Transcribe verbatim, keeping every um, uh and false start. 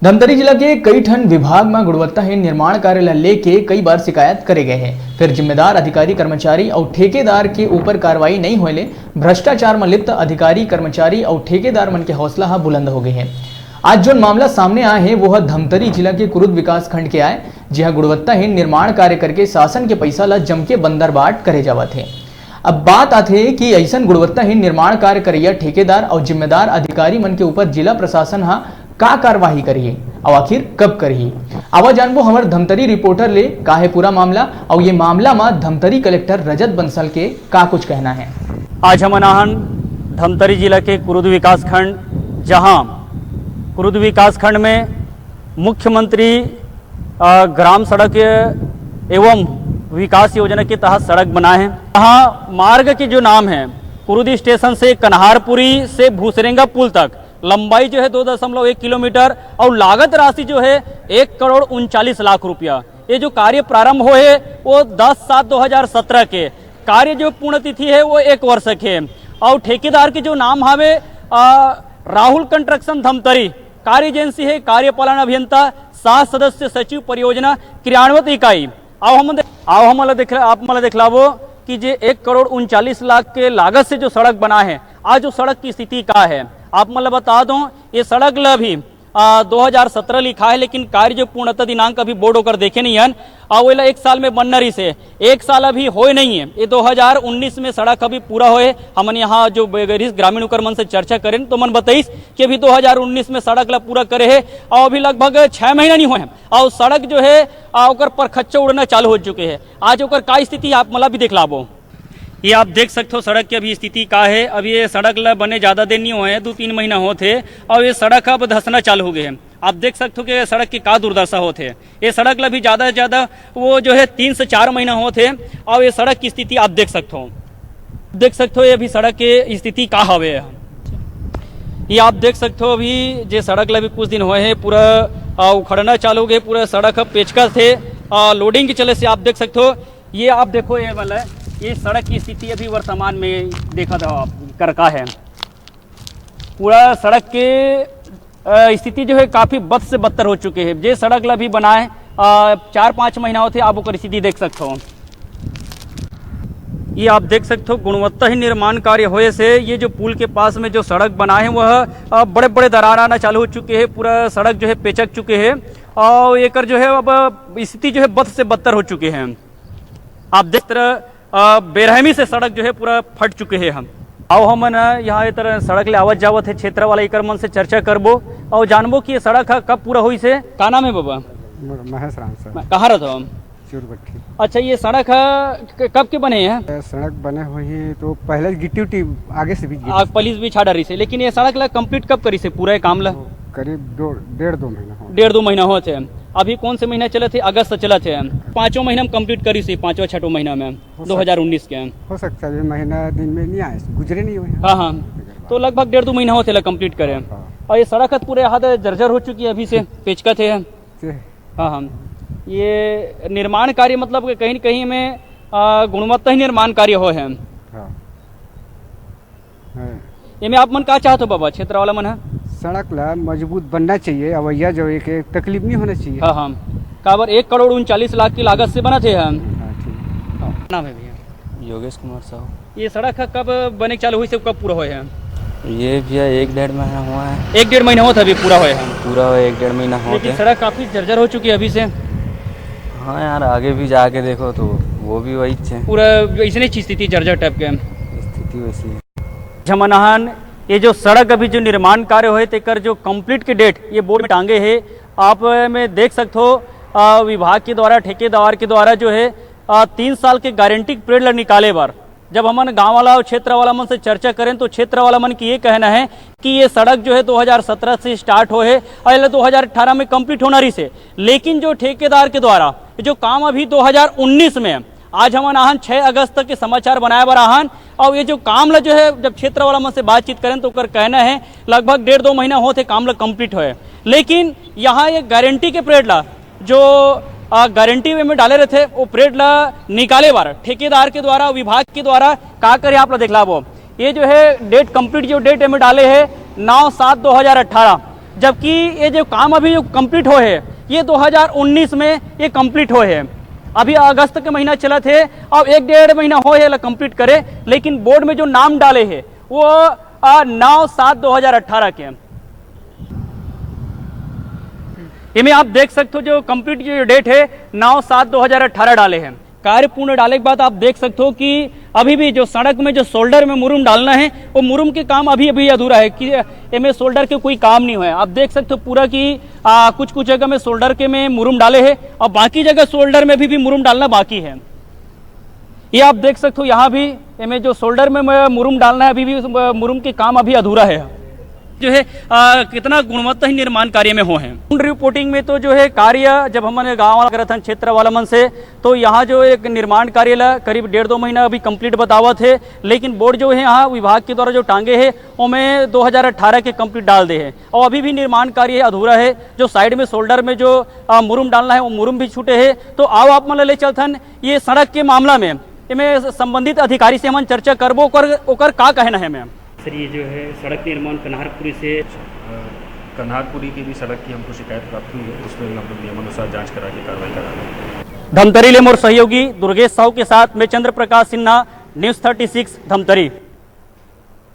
धमतरी जिला के कई ठन विभाग म गुणवत्ताहीन निर्माण कार्य ल लेके कई बार शिकायत करे गए हे, फिर जिम्मेदार अधिकारी, कर्मचारी अउ ठेकेदार के ऊपर कार्रवाई नइ होए ले भ्रष्टाचार म लिप्त अधिकारी, कर्मचारी अउ ठेकेदार मन के हौसला ह बुलंद हो गए हे। आज जोन मामला सामने आए हे, वो ह धमतरी जिला के कुरुद विकास खंड के आए, जिहां गुणवत्ताहीन निर्माण कार्य करके शासन के पैसा ल जम के बंदरबाट करे जावत हे। अब बात आथे कि अइसन गुणवत्ताहीन निर्माण कार्य करइया ठेकेदार अउ जिम्मेदार अधिकारी मन के ऊपर जिला प्रशासन ह का कार्यवाही करही अउ आखिर कब करही। आवा जानबो हमर धमतरी रिपोर्टर ले का हे पूरा मामला अउ ये मामला म धमतरी कलेक्टर रजत बंसल के का कुछ कहना हे। आज हमन आहन धमतरी जिला के कुरुद विकास खंड, जहां कुरुद विकास खंड में मुख्यमंत्री, अ, ग्राम सड़क एवं विकास योजना के तहत सड़क बनाए हे। यहाँ मार्ग के जो नाम है, कुरुद स्टेशन से कन्हारपुरी से भूसरेंगा पुल तक लंबाई जो है दो दशमलव एक किलोमीटर और लागत राशि जो है एक करोड़ उनचालीस लाख रुपया। ये जो कार्य प्रारंभ हो है, वो दस सात दो हज़ार सत्रह के। कार्य जो पूर्ण तिथि है, वो एक वर्ष के। और ठेकेदार के जो नाम हवे, अ, राहुल कंस्ट्रक्शन धमतरी, कार्य एजेंसी है, कार्यपालन अभियंता, सात सदस्य सचिव, परियोजना क्रियान्वित इकाई। आओ हम दे-, आओ हम ला देख, आप मन ला दिखलाबो कि जे एक करोड़ उनचालीस लाख के लागत से जो सड़क बना है, आज जो सड़क की स्थिति का है, आप मन ला बता दो, ये सड़क ला भी, आ, दो हज़ार सत्रह लिखा है, लेकिन कार्य जो पूर्णता दिनांक अभी बोर्ड ओकर देखे नहीं हन, और वेला एक साल में बनना रही से, एक साल अभी होए नहीं है। ये दो हज़ार उन्नीस में सड़क अभी पूरा होए, हमन यहाँ जो बेगरिस ग्रामीण ओकर मन से चर्चा करें, तो मन बताइस कि अभी दो हज़ार उन्नीस में सड़क ला पूरा करे है और अभी लगभग छह महीना नहीं होए हैं और सड़क जो है, आ, ओकर परखच्चा उड़ना चालू हो चुके है। आज ओकर का स्थिति आप मन ला भी दिखलाबो। ये आप देख सकते हो सड़क की अभी स्थिति का है। अभी ये सड़क ला बने ज्यादा दिन नहीं हुए हैं, दो तीन महीना होत है और ये सड़क अब धंसना चालू हो गए हैं। आप देख सकते हो कि ये सड़क की का दुर्दशा होत है। ये सड़क ला भी ज्यादा से ज्यादा वो जो है तीन से चार महीना होत है और ये सड़क की स्थिति आप देख सकते हो, देख सकते हो ये अभी सड़क की स्थिति का हवे है। ये आप देख सकते हो अभी जे सड़क ला भी कुछ दिन हुए हैं, पूरा, आ, उखड़ना चालू हो गए, पूरा सड़क अब पेचकस है, आ, लोडिंग के चले से आप देख सकते हो। ये आप देखो, ये वाला, ये सड़क की स्थिति अभी वर्तमान में देखा था आप कर का है, पूरा सड़क के, अ, स्थिति जो है काफी बद से बदतर हो चुके है। जे सड़क ला भी बनाए, अ, चार पाँच महीना होते, आप ओकर स्थिति देख सकते हो। ये आप देख सकते हो गुणवत्ता ही निर्माण कार्य होए से ये जो पुल के पास में जो सड़क बना है वह, अ, बड़े बड़े दरार आना चालू हो चुके हैं, पूरा सड़क जो है पेचक चुके हैं और एकर जो है अब स्थिति जो है बद से बदतर हो चुके हैं। आप देख तरह, अ, बेरहमी से सड़क जो है पूरा फट चुके हैं हम। आओ हमन, अ, यहाँ ये तरह सड़क ले आवत जावत है क्षेत्र वाला एकर मन से चर्चा करबो और जानबो कि ये सड़क ह कब पूरा होई से। का नाम है बाबा? मोर महेश राम सर। म-, कहाँ रहत हो हम? चूरबट्टी। अच्छा, ये सड़क ह क-, कब के बने हैं? ये सड़क बने हुए ही तो पहले गिट्टी उट्टी आगे से भी गिट्टी। आग पलिस भी छा डरी से, लेकिन ये सड़क ला कंप्लीट कब करी से पूरा ये काम ला? वो करीब दो, डेढ़ दो महीना हो। डेढ़ दो महीना होत है। अभी कौन से महीना चलत है? अगस्त चलत है। पाँचों महीना में कंप्लीट करी से, पाँचवा छठो महीना में हो सक-, दो हज़ार उन्नीस के। हो सकता है अभी महीना दिन में नहीं आए, गुजरे नहीं हुए हैं। हाँ, हाँ। तो लगभग डेढ़ दो महीना होत है ला कंप्लीट करे। हाँ। और ये सड़क है पूरे हाथ जर्जर हो चुकी है अभी से, पेचकत है। से हाँ, हाँ। ये निर्माण कार्य मतलब कि कहीं न कहीं में, आ, गुणवत्ता ही निर्माण कार्य हो है। हाँ। हाँ। एमे आप मन का चाहत हो बाबा, क्षेत्र वाला मन ह? सड़क ला मजबूत बनना चाहिए, अवैया जो एक, एक तकलीफ नहीं होना चाहिए। हाँ, हाँ। काबर एक करोड़ उनचालीस लाख की लागत से बनत हे हम। हाँ, ठीक। हाँ। नाम है भैया? योगेश कुमार साहू। ये सड़क ह कब बने के चालू हुई से कब पूरा होए है? ये भैया एक डेढ़ महीना हुआ है। एक डेढ़ महीना होत हे अभी पूरा होए है। पूरा होए एक डेढ़ महीना होत लेकिन है। सड़क काफी जर्जर हो चुकी है अभी से। हाँ यार, आगे भी जाके देखो तो वो भी वही है। पूरा ऐसने चीज स्थिति जर्जर टाइप के। स्थिति वैसी है। हमन आहन, ये जो सड़क अभी जो निर्माण कार्य होए तेकर जो कंप्लीट के डेट ये बोर्ड में टांगे हे, आप में देख सकते हो, अ, विभाग के द्वारा, ठेकेदार के द्वारा जो है, अ, तीन साल के गारंटी पीरियड ला निकाले बर जब हमन गांव वाला और क्षेत्र वाला मन से चर्चा करें तो क्षेत्र वाला मन की ये कहना है कि ये सड़क जो है दो हज़ार सत्रह से स्टार्ट होए हे और ये दो हज़ार अठारह में कंप्लीट होना रही से, लेकिन जो ठेकेदार के द्वारा जो काम अभी दो हज़ार उन्नीस में, आज हमन आहन छह अगस्त तक के समाचार बनाए बर आहन, और ये जो काम ला जो है जब क्षेत्र वाला मन से बातचीत करें तो ओकर कहना है लगभग डेढ़ दो महीना होत हे काम ला कंप्लीट होए, लेकिन यहाँ ये गारंटी के पीरियड ला जो, आ, गारंटी में डाले रहते वो पीरियड ला निकाले बर ठेकेदार के द्वारा, विभाग के द्वारा का करे आप ला देखलाबो। ये जो है डेट कंप्लीट जो डेट में डाले है नौ सात दो हज़ार अठारह, जबकि ये जो काम अभी जो कंप्लीट होए हे, ये दो हज़ार उन्नीस में ये कंप्लीट होए हे। अभी अगस्त के महीना चलत हे, अब एक डेढ़ महीना होए हे एला कंप्लीट करे, लेकिन बोर्ड में जो नाम डाले हे वो आ, नौ सात दो हज़ार अठारह के। एमे आप देख सकते हो जो कंप्लीट जो डेट हे, नौ सात दो हज़ार अठारह डाले हे। कार्य पूर्ण डाले के बाद आप देख सकते हो कि अभी भी जो सड़क में जो शोल्डर में मुरुम डालना हे, वो मुरुम के काम अभी अभी अधूरा हे कि एमे शोल्डर के कोई काम नहीं होए। आप देख सकते हो पूरा कि आ, कुछ कुछ जगह में शोल्डर के में मुरुम डाले हे और बाकी जगह शोल्डर में भी, भी मुरुम डालना बाकी हे। ये आप देख सकते हो, यहाँ भी एमे जो शोल्डर में म-, मुरुम डालना हे, अभी भी उस, अ, मुरुम के काम अभी अधूरा हे। जो हे, अ, कितना गुणवत्ताहीन निर्माण कार्य में होए हे। ग्राउंड रिपोर्टिंग में तो जो हे कार्य, जब हमन गाँव वाला करत हन, क्षेत्र वाला मन से, तो यहाँ जो एक निर्माण कार्य ला करीब डेढ़ दो महीना अभी कंप्लीट बतावत हे, लेकिन बोर्ड जो हे यहाँ विभाग के द्वारा जो टांगे हे, ओमे दो हज़ार अठारह के कंप्लीट डाल दे हे और अभी भी निर्माण कार्य अधूरा हे। जो साइड में शोल्डर में जो, अ, मुरुम डालना हे, वो मुरुम भी छूटे हे। तो आओ आप मन ला ले चलथन ये सड़क के मामला में, एमे संबंधित अधिकारी से हमन चर्चा करबो, ओकर, ओकर का कहना हे। मैम, सर, ये जो है सड़क निर्माण कन्हारपुरी से अ, कन्हारपुरी की भी सड़क की हमको शिकायत प्राप्त हुई है, उसमें भी हम लोग नियमानुसार जांच करा के कार्रवाई करा रहे हैं। धमतरी ले मोर सहयोगी दुर्गेश साहू के साथ मैं Chandra Prakash Sinha, news thirty six Dhamtari.